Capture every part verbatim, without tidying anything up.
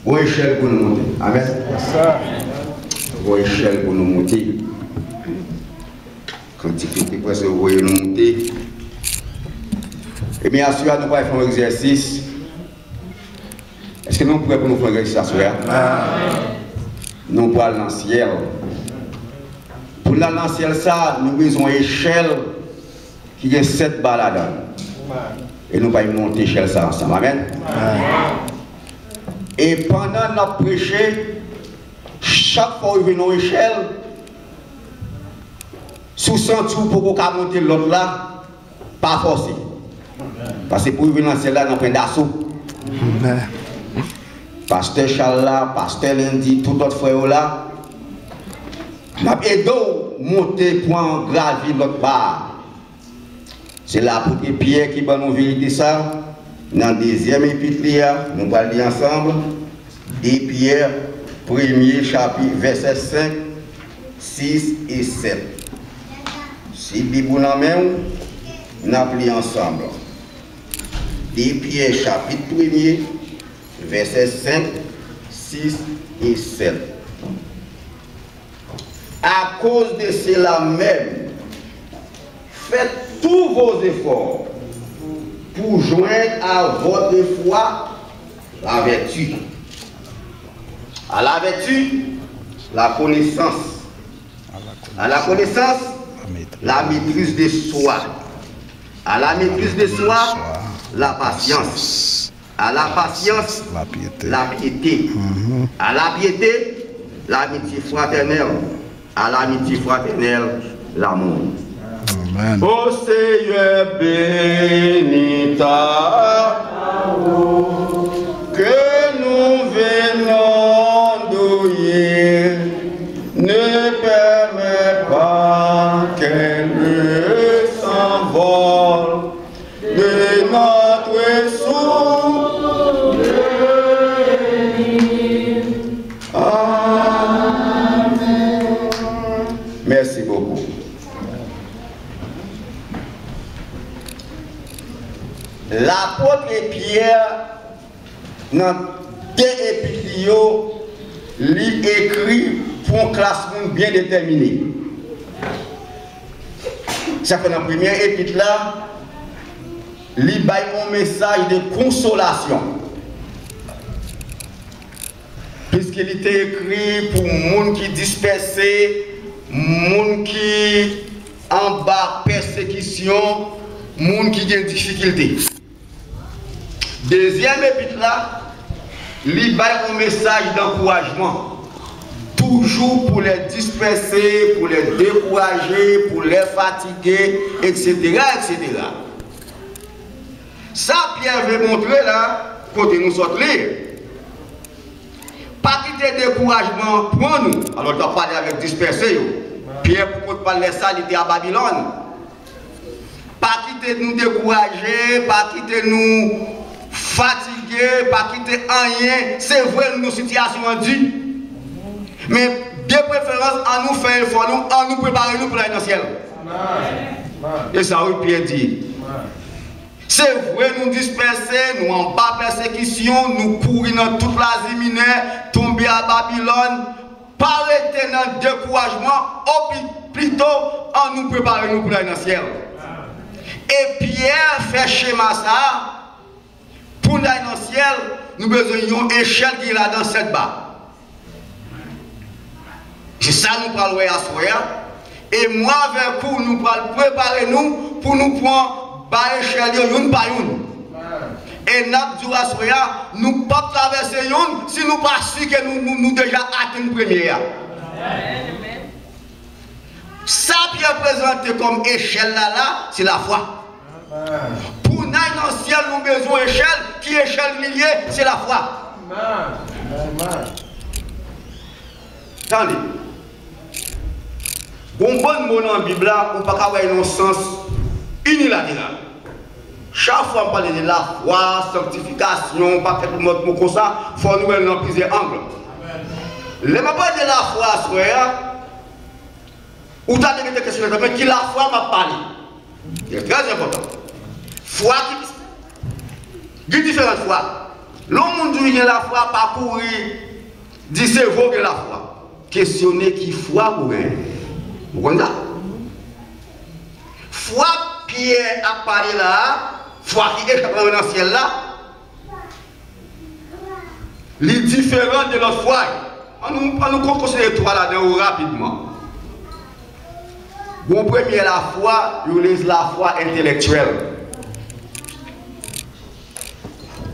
Gon echèl pou nou monte. Amèn. Gon echèl pou nou monte. Kantik yo te prèske voye nou monte. Ebyen, aswè a, nou pral fè yon egzèsis. Èske nou prè pou nou fè egzèsis aswè a? Nou pral nan syèl. Pou n al nan syèl sa, nou bezwen echèl ki gen sèt ba ladan l. E nou pral monte echèl sa ansanm. Amèn. E pandan n ap preche, chak fwa w rive nan yon echèl, si w santi w poko ka monte lòt la, pa fòse. Paske pou rive nan syèl la, n ap pran daso. Pastè Chal la, pastè Lendi, tout lòt frè yo la, n ap ede w monte, pran gravi lòt ba a. Se lapot Pyè ki ban nou verite sa nan dezyèm epit li a, nou pral li ansanm. De Pyè, premye chapit, vèsè senk, sis e sèt. Si Bib ou nan men w, n ap li ansanm. De Pyè, chapit premye, vèsè senk, sis e sèt. À cause de cela même, faites tous vos efforts pour joindre à votre foi la vertu, à la vertu, la connaissance, à la connaissance, la maîtrise de soi, à la maîtrise de soi, la patience, à la patience, la piété. La piété. Mhm. À la piété, l'amitié fraternelle. À l'amitié fraternelle, l'amour. Amen. Ô Seyè, beni ta, ke nou venons douye, ne permets pas qu'elle s'envole de notre souvenir. Amen. Merci beaucoup. Lapot Pyè, nan de epit li yo, li ekri pou yon klas moun byen detèmine. Sa fè nan premye epit la, li bay yon mesaj de konsolasyon. Piske li te ekri pou moun ki dispèse, moun ki anba pèsekisyon, moun ki gen difikilte. Dezyèm epit la, li bay yon mesaj dankourajman. Toujou pou lè dispèse, pou lè dekouraje, pou lè fatige, etsetera, etsetera. Sa Pyè vle montre la, kote nou sot li, pa kite dekourajman pran nou. Alò, l t ap pale avèk dispèse yo. Pyè, pou kont pa l, lè sa, li te a Babilòn. Pa kite nou dekouraje, pa kite nou fatige, pa kite anyen. Se vre, nou, sitiyasyon an di. Men, de preferans, ann nou fè efò nou, ann nou prepare nou pou n al nan syèl. E sa, wi, Pyè di. Se vre, nou dispèse, nou anba pèsekisyon, nou kouri nan tout lazi minè, tonbe a Babilòn, pa rete nan dekourajman, opi, pito, ann nou prepare nou pou n al nan syèl. E Pyè fè chema sa a, pou n al nan syèl, nou bezwen yon echèl ki gen ladan sèt ba. Se sa nou pral wè aswè a. E mwen avèk ou, nou pral prepare nou pou nou pran ba echèl yo youn pa youn. E n ap di w aswè a, nou p ap travèse youn si nou pa si ke nou, nou, nou deja atenn premye a. Sa Pyè prezante kòm echèl la la, se lafwa. Pou n al nan syèl, nou bezwen echèl. Ki echèl li ye? Se lafwa. Tande. Gon bann mo nan Bib la, ou pa ka wè nan sans inilateral. Chak fwa m pale de lafwa, sanktifikasyon, pakèt lòt mo konsa, fò nou wè l nan plizyè ang. Lè m ap pale de lafwa aswè a, ou ta dwe mete kesyon nan tèt, men ki lafwa m ap pale? Li trè enpòtan. Fwa ki, gen diferan fwa. Lè yon moun di w li gen lafwa, pa kouri di se vre w gen lafwa. Kesyone ki fwa ke w genyen. Ou konn sa? Fwa Pyè ap pale la a, fwa ki echape nan syèl la, li diferan de lòt fwa yo. Ann nou, ann nou kon-, konsidere twa ladan yo rapidman. Gon premye lafwa, yo rele lafwa entelektyèl.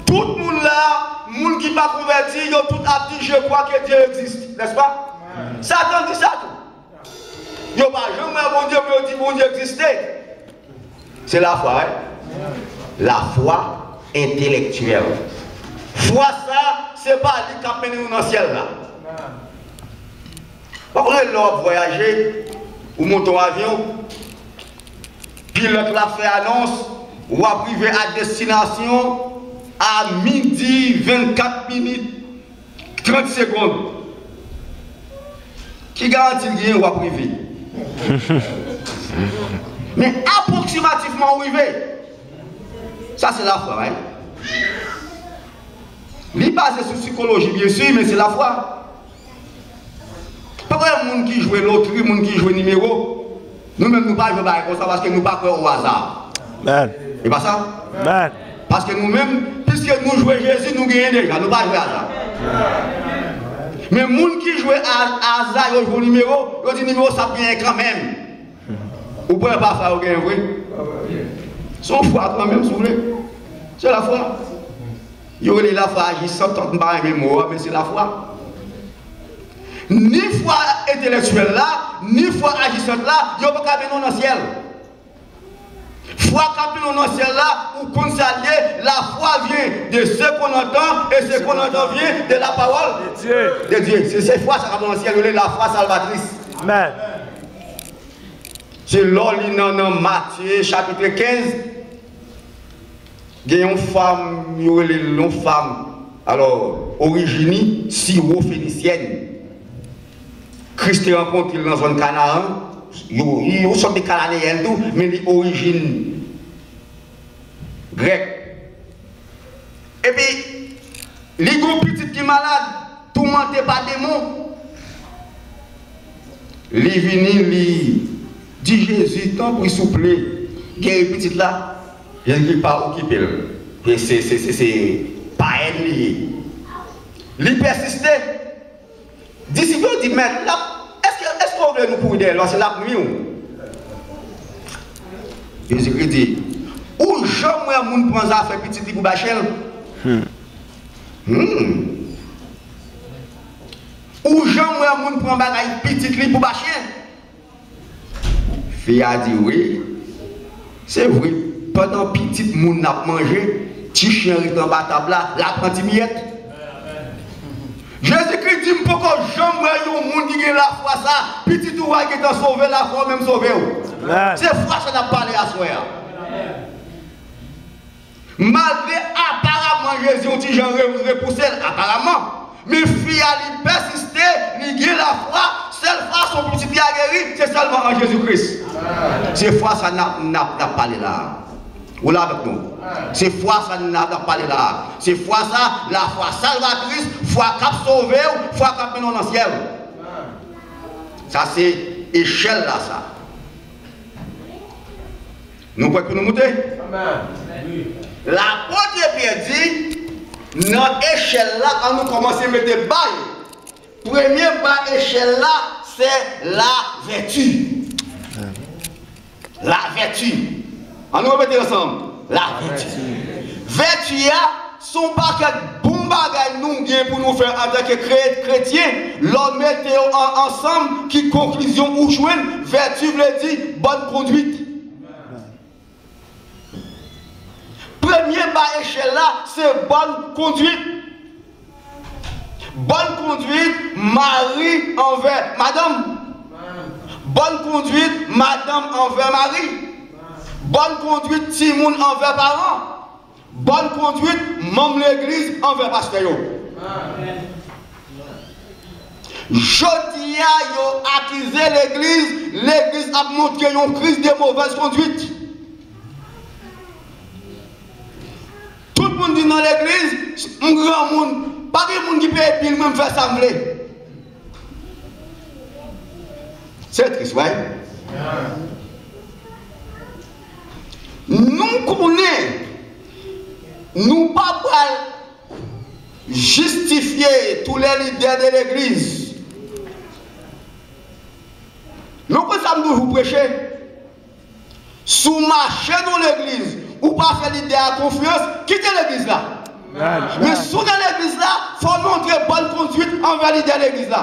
Tout moun la, moun ki pa konvèti, yo tout ap di, "Je crois que Dieu existe," n'est-ce pas? Satan di sa tou. Yo pa janm wè Bondye, men yo di Bondye egziste. Se lafwa, wi. Lafwa entelektyèl. Fwa sa, se pa li k ap mennen nou nan syèl la. Pa konnen lè w ap vwayaje, ou monte yon avyon, pilòt la fè anons, w ap rive a destinasyon a midi vennkat minit trant segonn. Ki garanti l genyen w ap rive? Men apwoksimativman ou rive. Sa se lafwa, wi. Li baze sou sikoloji, byen si, men se lafwa. Pa gen moun ki jwe lotri, moun ki jwe nimewo. Nou menm, nou pa jwe bagay konsa paske nou pa kwè o aza. Amen. E pa sa? Amen. Paske nou menm, piske nou jwe Jezi, nou genyen deja. Nou pa jwe aza. Men moun ki jwe a-, aza, yo jwe nimewo, yo di nimewo sa ap genyen kanmenm. Ou kwè pa fwa yo genyen vre? Se yon fwa kanmenm, si w vle. Se lafwa. Yo rele lafwa ajisant, m pa renmen mo a, men se lafwa. Ni fwa entelektyèl la, ni fwa ajisant la, yo pa ka mennen w nan syèl. Fwa k ap mennen w nan syèl la, ou konn sa l ye, la foi vient de ce qu'on entend, et ce qu'on entend vient de la parole de Dieu. De Dieu. Se, se fwa sa k ap mennen w nan syèl, yo rele lafwa salvatris. Amen. Se lè w li nan, nan Matye chapit kenz, gen yon fanm, yo rele l yon fanm, alò, orijin li, siwo fenisyèn. Kris te rankontre l nan zòn Kanaran, yo, yo sòt de Kananeyèn tou, men li orijin grèk. Epi, li gen yon pitit ki malad, toumante pa demon. Li vini, li di Jezi, tanpri, souple, geri pitit la. Jezi di pa okipe l. Se, se, se, se payèn li ye. Li pèsiste. Disip yo di, "Mèt, l ap, èske, èske w vle nou kouri dèyè l, paske l ap nwi w?" Jezikri di, "Ou janm wè moun pran zafè pitit li pou bay chen l?" Hmm. Hmm. "Ou janm wè moun pran bagay pitit li pou bay chen?" Fi a di, "Wi, se vre, pandan pitit moun ap manje, ti chen ret anba tab la, l ap pran ti miyèt." Jezikri di, "M poko janm wè yon moun ki gen lafwa sa, pitit ou a gentan sove, lafwa w menm sove w." Amen. Se fwa sa n ap pale aswè a. Malgre aparamman Jezi yon ti jan re-, repouse l, aparamman, men fi a li pèsiste, li gen lafwa, sèl fason pitit li a geri, se sèlman an Jezi Kris. Se fwa sa n ap, n ap, n ap pale la a. Ou la avèk nou? Se fwa sa n ap, n ap pale la a. Se fwa sa, lafwa salvatris, fwa k ap sove w, fwa k ap mennen w nan syèl. Sa se echèl la sa. Nou prèt pou nou moute? Lapot Pyè di, nan echèl la, ann nou kòmanse mete ba yo. Premye ba echèl la, se lavèti. Lavèti. Ann nou repete ansanm. Lavèti. Vèti a, se yon pakèt bon bagay nou gen pou nou fè antanke kre-, kretyen. Lè w mete yo an-, ansanm, ki konklizyon ou jwenn? Vèti vle di bòn konduit. Premye ba echèl la, se bòn konduit. Bòn konduit mari anvè madanm. Bòn konduit madanm anvè mari. Bòn konduit timoun anvè paran. Bòn konduit manm legliz anvè pastè yo. Jodi a, yo akize legliz, legliz ap montre yon kriz de movèz konduit. Tout Moun di nan legliz, m granmoun, pa gen moun ki peye bil mwen, m fè sa m vle. Se tris, wi. Nou konnen, nou pa pral jistifye tous les leaders de l'église. Nou konn sa m toujou preche. Si w mache nan legliz, ou pa fè lidè a konfyans, kite legliz la. Men si w nan legliz la, fò w montre bòn konduit anvè lidè legliz la.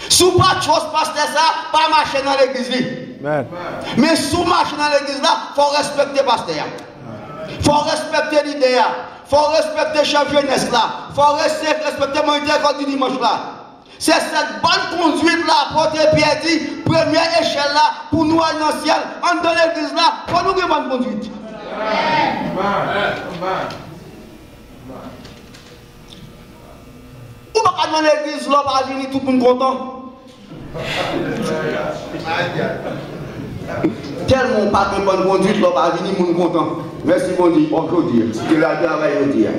Si w pa trust pastè sa, pa mache nan legliz li. Men si w mache nan legliz la, fò w respekte pastè a. Fò w respekte lidè a. Fò w respekte chèf jenès la. Fò w res-, respekte monitè kòd di dimanch la. Se sèt bòn konduit la apot Pyè di, premye echèl la pou nou al nan syèl, anndan legliz la, fò nou gen bòn konduit. Ou pa ka nan legliz, lè w pa vini, tout moun kontan. Tèlman w pa gen bòn konduit, lè w pa vini, moun kontan. Mèsi Bondye, bon jodi a. Si te la travay jodi a.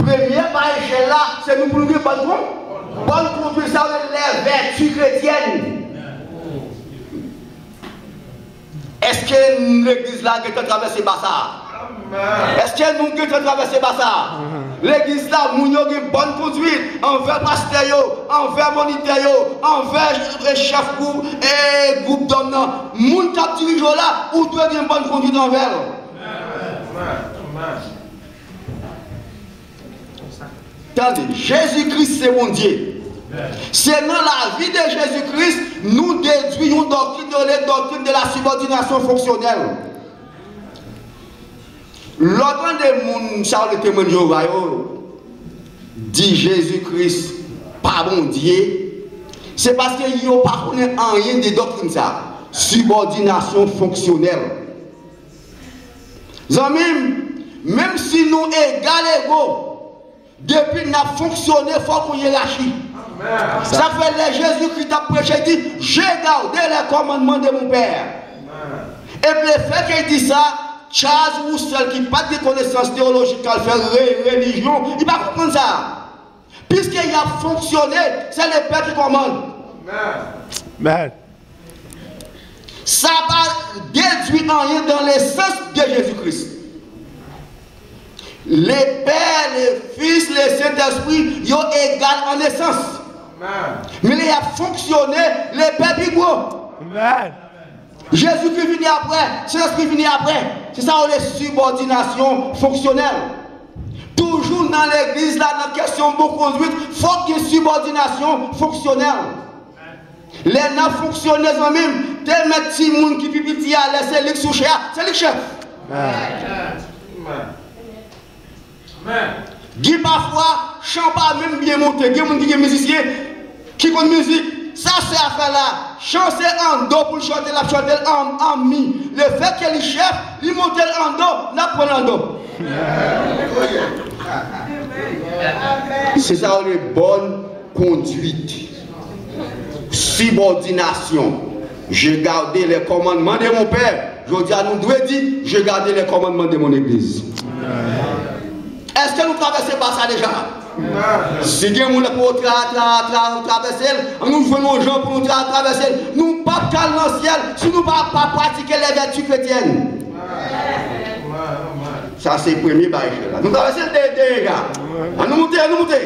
Premye pa echèl la, se nou pou nou gen bòn kon-, bòn konduit, sa vle di les vertus chrétiennes. Èske legliz la gentan travèse ba sa a? Èske nou gentan travèse ba sa a? Legliz la, moun yo gen bòn konduit anvè pastè yo, anvè monitè yo, anvè chèf gwoup, e gwoup dòm nan. Moun k ap dirije w la, ou dwe gen bòn konduit anvè l. Tande, Jezi Kris se Bondye. Se nan lavi de Jezi Kris nou dedwi yon doktrin yo rele doktrin de la sibòdinasyon fonksyonèl. Lè w tande moun sa yo, Temwen de Jewova yo, di Jezi Kris pa Bondye, se paske yo pa konnen anyen de doktrin sa, sibòdinasyon fonksyonèl. Zanmi m, menm si nou egal ego, depi n ap fonksyone, fòk yon yerachi. Sa fè lè Jezi Kris t ap preche, li di, J'ai gardé les commandements de mon Père. E lefètke l di sa, Charles Russell, ki pa t gen konesans teyolojik, k al fè re-, relijyon, li pa konprann sa. Piske y ap fonksyone, c'est le Père qui commande. Sa pa dedwi anyen dans l'essence de Jésus-Christ. Le Père, le Fils, le Saint-Esprit, yo egal an esans. Men lè y ap fonksyone, le Père pi gwo. Jezikri vini apre, Sentespri vini apre. Se sa yo rele sibòdinasyon fonksyonèl. Toujou nan legliz la, nan kesyon bon konduit, fòk gen sibòdinasyon fonksyonèl. Lè n ap fonksyone, zanmi m, te mèt timoun ki pi piti a, lè se li k sou chè a, se li k chèf. Gen pafwa, chan pa menm byen monte. Gen moun ki gen mizisyen ki konn mizik. Sa sè a fè la, chan se an do pou l chante, l ap chante l an, an mi. Lefètke li chèf, li monte l an do, n ap pran l an do. Se sa yo rele bòn konduit. Sibòdinasyon. J'ai gardé les commandements de mon Père. Jodi a, nou dwe di, J'ai gardé les commandements de mon Église. Èske nou travèse pa sa deja? Si gen moun pou tra, tra, tra, travèse l, an nou jwenn yon jan pou nou tra, travèse l. Nou p ap ka al nan syèl si nou pa, pa pratike les vertus chrétiennes. Sa se premye bagay la. Nou travèse l de, deja. An nou moute, an nou moute.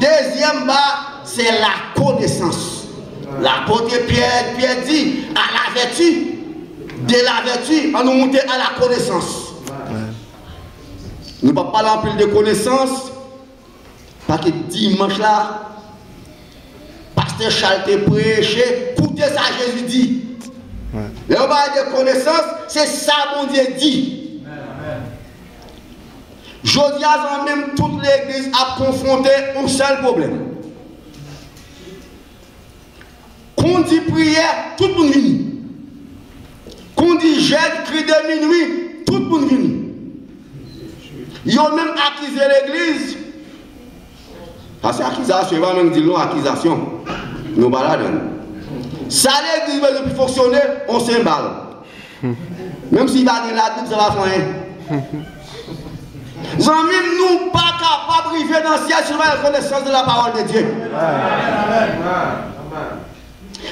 Dezyèm ba, se lakonesans. Lapot Pyè, Pyè di, à la vertu, de la vertu, an nou moute a la konesans. Nou p ap pale anpil de konesans, paske dimanch la, pastè Charles te preche, koute sa Jezi di. Lè yo pale de konesans, se sa Bondye di. Jodi a, zanmi m, tout legliz ap konfwonte yon sèl pwoblèm. Kon di priyè, tout moun vini. Kon di jèn, kri de minwi, tout moun vini. Yo menm akize legliz. Sa se akizasyon, e pa mwen ki di l non, akizasyon. Nou pa ladan l. Sa legliz bezwen pou fonksyone, on senbal. Menm si pa gen Labib, sa pa fè anyen. Zanmi m, nou pa kapab rive nan syèl si nou pa gen konesans de la parole de Dieu.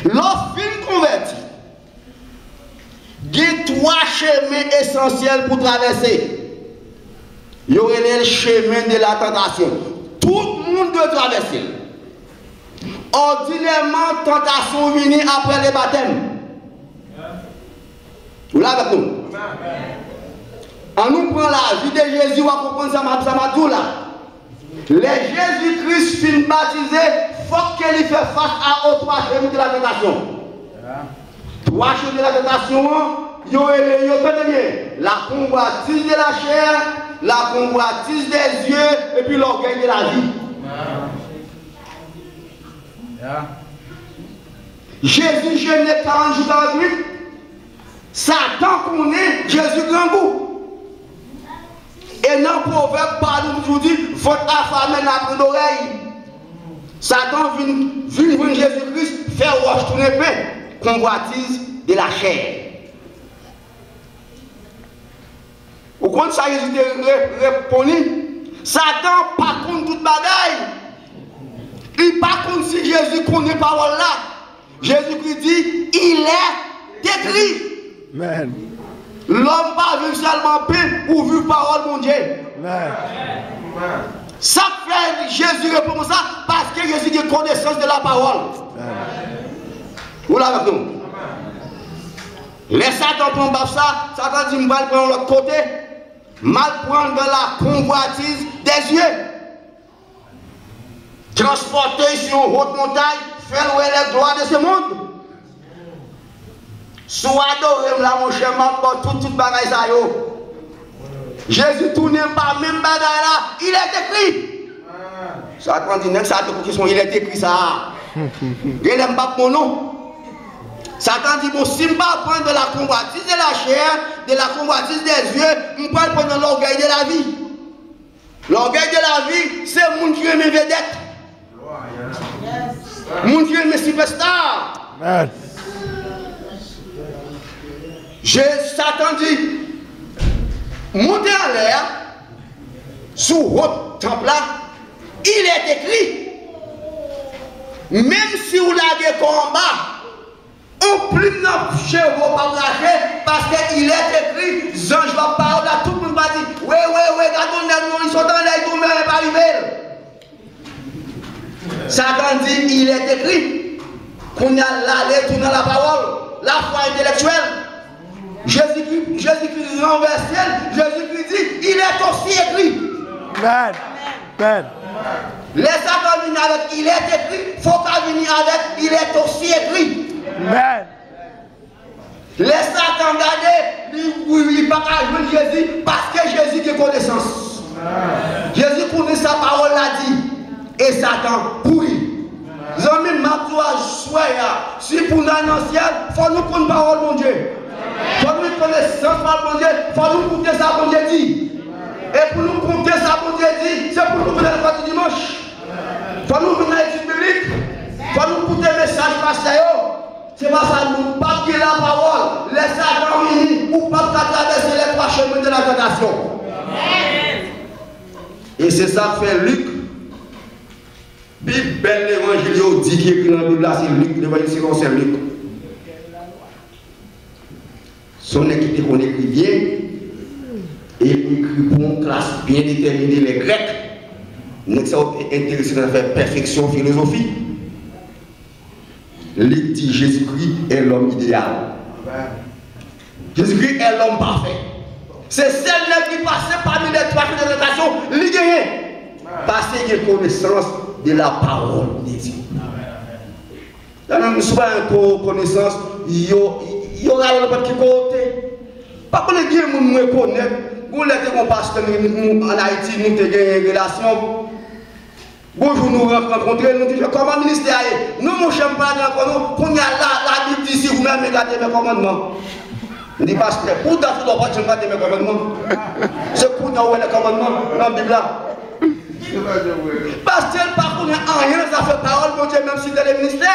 Lè w fin konvèti, gen twa chemen esansyèl pou travèse. Yo rele l chemen de la tantasyon. Tout moun dwe travèse l. Òdinèman, tantasyon vini apre le batèm. Ou la avèk nou? An nou pran lavi de Jezi, w a konprann sa m ap, sa m ap di w la. Lè Jezi Kris fin batize, fòk ke li fè fas a o twa chemen de la tantasyon. Twa chemen de la tantasyon an, yo rele yo, tande byen, la convoitise de la chair, la convoitise des yeux, epi l'orgueil de la vie. Jezi jene karant jou, karant nuit. Satan konnen Jezi grangou. E nan Pwovèb pa nou toujou di, vant afame, lapli dorèy. Satan vin, vin jwenn Jezi Kris, fè wòch tounen pen, convoitise de la chair. Ou konn sa Jezi te re-, reponn li? Satan pa konn tout bagay. Li pa konn si Jezi konnen pawòl la. Jezikri di, il est écrit. Amen. Lòm pa viv sèlman pen, ou viv pawòl Bondye. Amen. Sa k fè Jezi reponn konsa, paske Jezi gen konesans de la parole. Amen. Ou la avèk nou? Lè Satan pran baf sa, Satan di, "M pral pran yon lòt kote, m al pran dans la convoitise des yeux." Transpòte l sou yon wot montay, fè l wè les gloires de ce monde. Si w adore m la, monchè, m ap ba w tout, tout bagay sa yo. Jezi tounen pa menm bagay la, il est écrit. Satan di, nèg sa te pou kesyon, il est écrit sa a. Genlè m p ap bon non. Satan di, bon, si m pa pran de la convoitise de la chair, de la convoitise des yeux, m pral pran nan l'orgueil de la vie. L'orgueil de la vie, se moun ki renmen vedèt. Moun ki renmen sipèsta. Amen. Je, Satan di, monte anlè a, sou wot tanp la, il est écrit. Menm si w lage kò anba, yon plim nan cheve w p ap rache, paske il est écrit, zanj w ap pale la, tout moun va di, we, we, we, gade yon nèg non, li sot anlè, li tonbe, men pa rive l. Satan di, il est écrit. Kounye a l ale tou nan lapawòl, lafwa entelektyèl. Jezikri, Jezikri ranvèse l, Jezikri di, il est aussi écrit. Amen. Amen. Lè Satan vini avèk il est écrit, fòk a vini avèk il est aussi écrit. Amen. Lè Satan gade, li, li, li pa ka jwenn Jezi, paske Jezi gen konesans. Jezi konnen sa pawòl la di, e Satan kouri. Zanmi m, m ap di w aswè a, si pou n al nan syèl, fò nou konn pawòl Bondye. Fò nou gen konesans pawòl Bondye, fò nou koute sa Bondye di. E pou nou koute sa Bondye di, se pou nou vin lekòl di dimanch. Fò nou vin nan etid biblik. Fò nou koute mesaj pastè yo. Se pa sa, nou p ap gen lapawòl. Lè Satan vini, ou p ap ka travèse les trois chemins de la tentation. E se sa k fè Lik, pi bèl levanjil yo di ki ekri nan Bib la, se Lik, levanjil selon Sen Lik. Se yon nèg ki te konn ekri byen, e li ekri pou yon klas byen detèmine, lè Grèk. Nèg sa yo te enterese nan fè pèfeksyon filozofi. Li di Jezikri est l'homme idéal. Jezikri est l'homme parfait. Se sèl nèg ki pase pami les trois chemins de la tentation, li genyen. Paske gen konesans de la parole de Dieu. Lè menm sou bagay ko-, konesans, yo, yo rale nenpòt ki kote. Pa konnen gen moun mwen konèt, gon lè te gon pastè nou, nou, ann Ayiti, nou te gen relasyon. Gon jou nou ran-, rankontre l, nou di, "Kòman ministè a ye?" "Non, monchè, m pa gen ankò non. Kounye a la, Labib di, si vous m'aimez, gardez mes commandements." M di, "Pastè, pou dat ou la, ou pa t janm gade mes commandements. Se kounye a ou wè les commandements nan Bib la." Pastè l pa konnen anyen nan zafè pawòl Bondye, menm si l te nan ministè.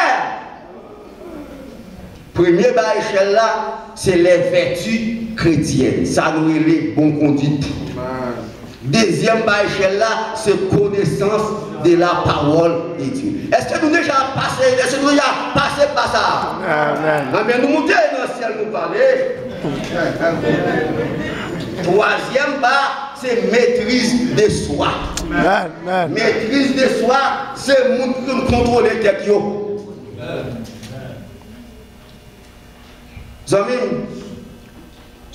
Premye ba echèl la, se les vertus chrétiennes. Sa nou rele bon kondit. Dezyèm ba echèl la, se connaissance de la parole de Dieu. Èske nou deja pase, èske nou deja pase pa sa a? Amen. Anben, nou moute nan syèl, nou prale. Twazyèm ba, se maîtrise de soi. Amen. Maîtrise de soi, se moun ki kontwole tèt yo. Zanmi m,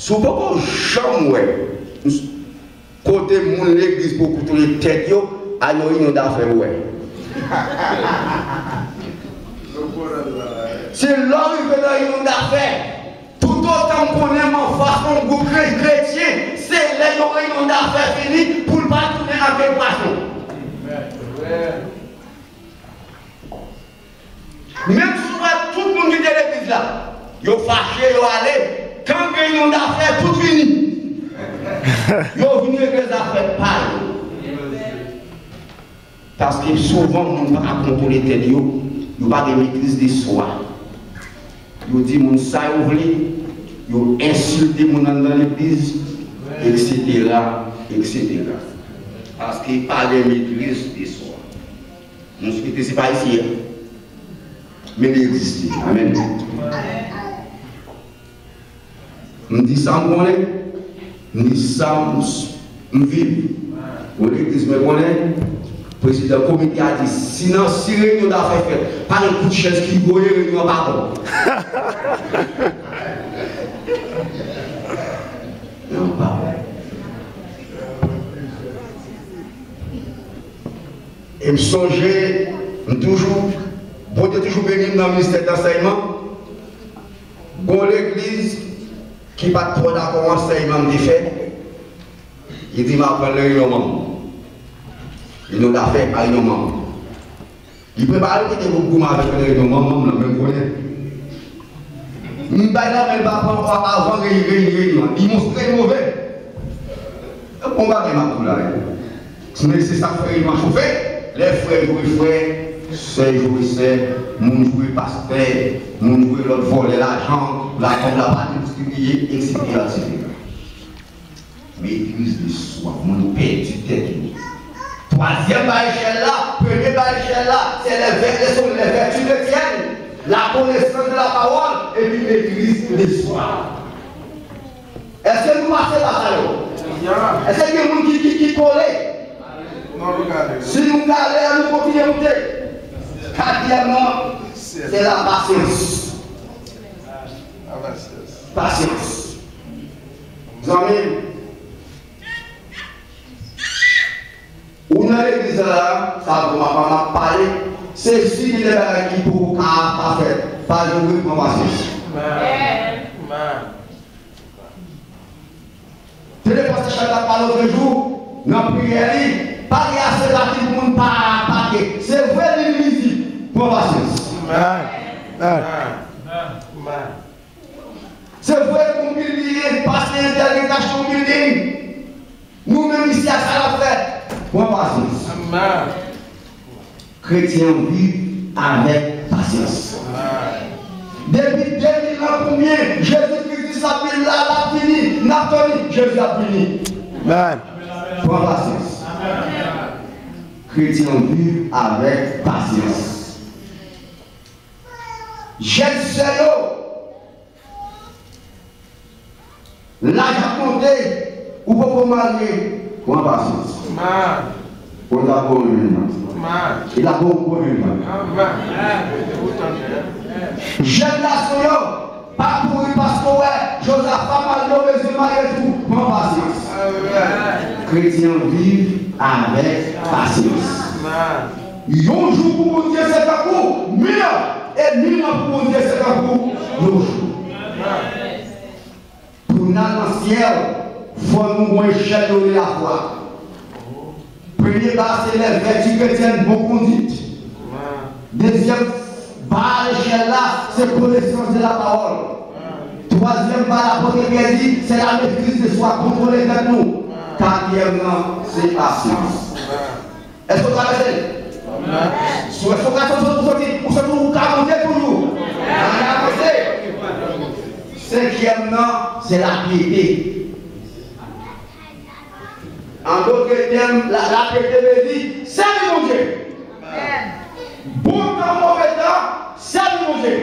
si w poko janm wè kote moun legliz poko kontwole tèt yo, al nan reyinyon dafè pou w wè. Se lè w rive nan reyinyon dafè, toutotan m konnen m anfas yon gwoup kre- kretyen, se lè yon reyinyon dafè fini pou l pa tounen ak de pwason. Menm si w wè tout moun ki te legliz la, yo fache, yo ale, kan gen yon zafè, tout vini. Yo vini regle zafè pa yo. Paske souvan, moun pa ka kontwole tèt yo, yo pa gen maîtrise de soi. Yo di moun sa yo vle, yo ensilte moun anndan legliz, et cetera, et cetera. Paske pa gen maîtrise de soi. Nou swete se pa isi a. Men li egziste. Amèn. M di sa m konnen, m di sa m, m viv. Yon legliz mwen konnen, prezidan komite a di, si nan, si reyinyon dafè fèt, pa gen kout chèz ki voye, reyinyon an pa bon. Non, pa bon. E m sonje, m toujou, Bondye toujou beni m nan ministè dansèyman. Gon legliz ki pa t twò dakò ansèyman m te fè, li di m ap pran reyinyon manm. Reyinyon dafè, pa reyinyon manm. Li prepare pou te goumen avèk reyinyon manm, manm nan menm konnen. M bay la, men l pa pran ankò avan reyinyon, reyinyon, reyinyon. Li montre l move. E bon bagay m ap di w la, wi. Men se sa k fè reyinyon an chofe. Lè frè jwe frè, sè jwe sè, moun jwe pastè, moun jwe lòt vòlè lajan, lafanm la pa distribiye, et cetera, et cetera. Maîtrise de soi, moun pèdi tèt li. Twazyèm ba echèl la, premye ba echèl la, se les ver- les vertus chrétiennes, la connaissance de la parole, epi maîtrise de soi. Èske nou pase pa sa yo? Èske gen moun ki, ki, ki kole? Si nou kale, an nou kontinye moute. Katriyèm nan, se la pasyans. Pasyans. Zanmi m, ou nan legliz la, sa bon, m ap, m ap pale, se si gen de bagay ki poko ka pa fèt, pa jwe, pran pasyans. Amen. Tande pastè Charles t ap pale lòt jou, nan priyè li, pa gen ase pati pou moun pa atake. Se vre li vizib, pran pasyans. Amen. Amen. Se vre, nou imilye, pastè entèl gen tach, nou imilye. Nou menm isi a, sa n ap fè? Pran pasyans. Amen. Kretyen an viv avèk pasyans. Amen. Depi de mil an konbyen, Jezi Kris di sa ap vin la, l ap vini, n ap tann li, Jezi ap vini. Amen. Pran pasyans. Kretyen an viv avèk pasyans. Jèn sè yo, laj ap monte, ou poko marye, pran pasyans. Amen. Ou ta bon renmen nan. Amen. E la bon renmen nan. Amen. Jèn gason yo, pa kouri paske w wè Jozafa marye, w bezwen marye tou, pran pasyans. Amen. Kretyen an viv avèk pasyans. Amen. Yon jou pou Bondye se tankou mil an, e mil an pou Bondye se tankou yon jou. Pou n al nan syèl, fò nou gon echèl yo rele lafwa. Premye ba se les vertus chrétiennes, bon kondit. Dezyèm ba echèl la, se connaissance de la parole. Twazyèm ba la, apot Pyè di, se la maîtrise de soi, kontwole tèt nou. Katriyèm nan, se pasyans. Èske w travèse l? Si w, èske w ka soti, ou soti, ou soti, ou ka monte toujou? Ann avanse. Senkyèm nan, se lapyete. An dòt tèm, la, lapyete vle di sèvi Bondye. Bon tan, move tan, sèvi Bondye.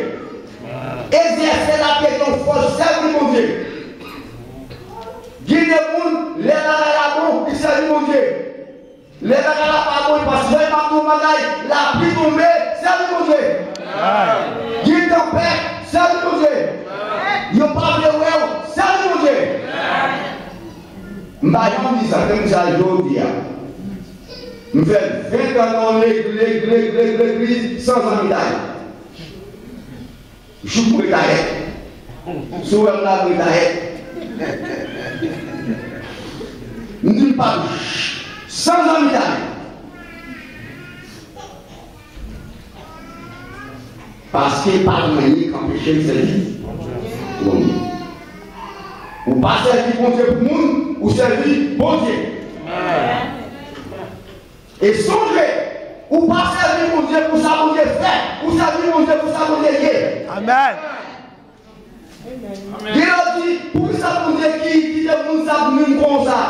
Egzèse lapyete, yon fòs, sèvi Bondye. Gen de moun, lè bagay la bon, li sèvi Bondye. Lè bagay la pa bon, li pa sèvi. M ap di w yon bagay, lapli tonbe, sèvi Bondye. Gen tanpèt, sèvi Bondye. Yo pa vle wè w, sèvi Bondye. M pa janm di sa, men m di sa jodi a. M fè ven tan nan yon legliz, legliz, legliz, legliz, san zanmitay. Jouk m retayè. Si w wè m la, m retayè. M di m pa, san zanmitay. Paske pa gen anyen k anpeche m sèvi Bondye. Ou pa sèvi Bondye pou moun, ou sèvi Bondye. E sonje, ou pa sèvi Bondye pou sa Bondye fè, ou sèvi Bondye pou sa Bondye ye. Amèn. Gen lòt di, poukisa Bondye ki kite moun sa vin konsa?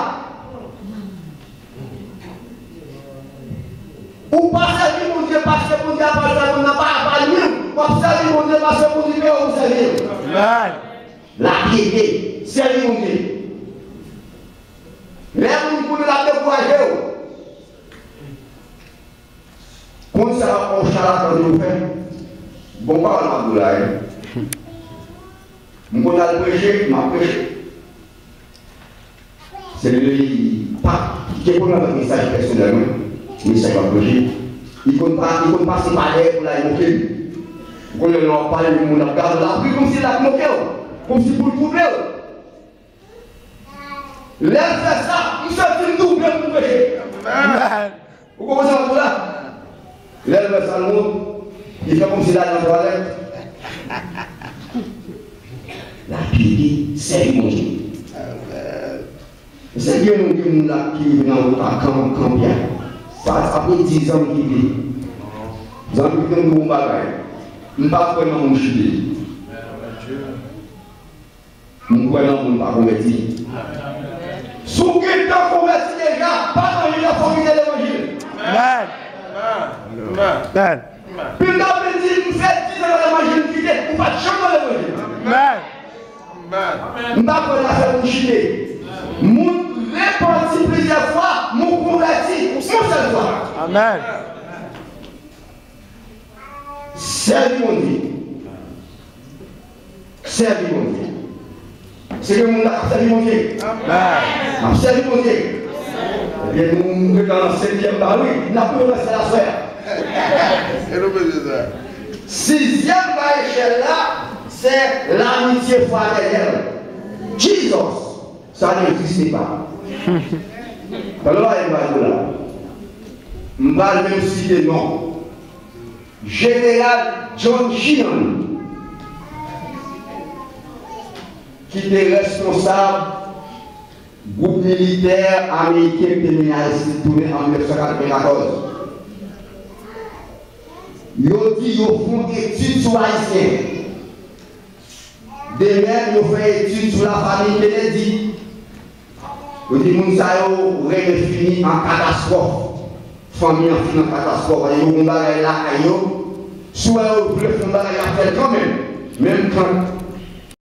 Ou pa sèvi Bondye paske Bondye ap al fè moun nan pa, pa li menm. W ap sèvi Bondye paske Bondye peye w pou sèvi l. Amèn. Lapyete, sèvi Bondye. Lè moun konnen l ap dekouraje w, konn sa yon chalatan yo fè? Bon pawòl m ap di w la, wi. M konn al preche, m ap preche. Se li pa gen pwoblèm avèk mesaj pèsonèl mwen, mesaj m ap preche. Li konn pa, li konn pase pa dèyè pou l al moke m. Ou konnen lè w ap pale, yon moun ap gade w, l ap ri kòmsi l ap moke w, kòmsi pou l twouble w. Lè l fè sa, m santi m twouble pou m preche. Amèn. Ou konprann sa m ap di w la? Lè l wè sa l wont, li fè kòmsi l al nan twalèt. Lapyete, sèvi Bondye. Amèn. Se gen moun, gen moun la ki rive nan wont a kan, kanpe a. Sa, apre dizan m kite. Zanmi, m di w yon bagay. M pa kwè nan moun chite. M kwè nan moun pa konvèti. Si w gentan konvèti deja, pa nan yon fò kite levanjil. Amèn. Amèn. Amèn. Pita vin di, m fè dizan nan levanjil, m kite, ou pa t janm nan levanjil. Amèn. M pa kwè nan afè moun chite. Moun repanti plizyè fwa, moun konvèti yon sèl fwa. Amèn. Sèvi Bondye. Sèvi Bondye. Se gen moun la k ap sèvi Bondye. Amèn. N ap sèvi Bondye. Ebyen, nou, nou gentan nan senkyèm ba wi. N ap pran sèl aswè a. E nou bezwen sa. Sizyèm ba echèl la, se l'amitié fraternelle. Jesus, ça n'existe pas. Tande bagay m ba nou la. M pa menm site non. Jeneral John Sheehan, ki te responsab gwoup militè ameriken ki te mennen Ayiti tounen an mil nèf san katrevenkatòz. Yo di yo fè yon etid sou Ayisyen. De menm, yo fè etid sou lafanmi Kennedy. Yo di moun sa yo renmen fini an katastwòf. Fanmi an fini an katastwòf. Yo gen yon bagay lakay yo. Si w wè yo vle fè yon bagay, y ap fè l kanmenm. Menm kan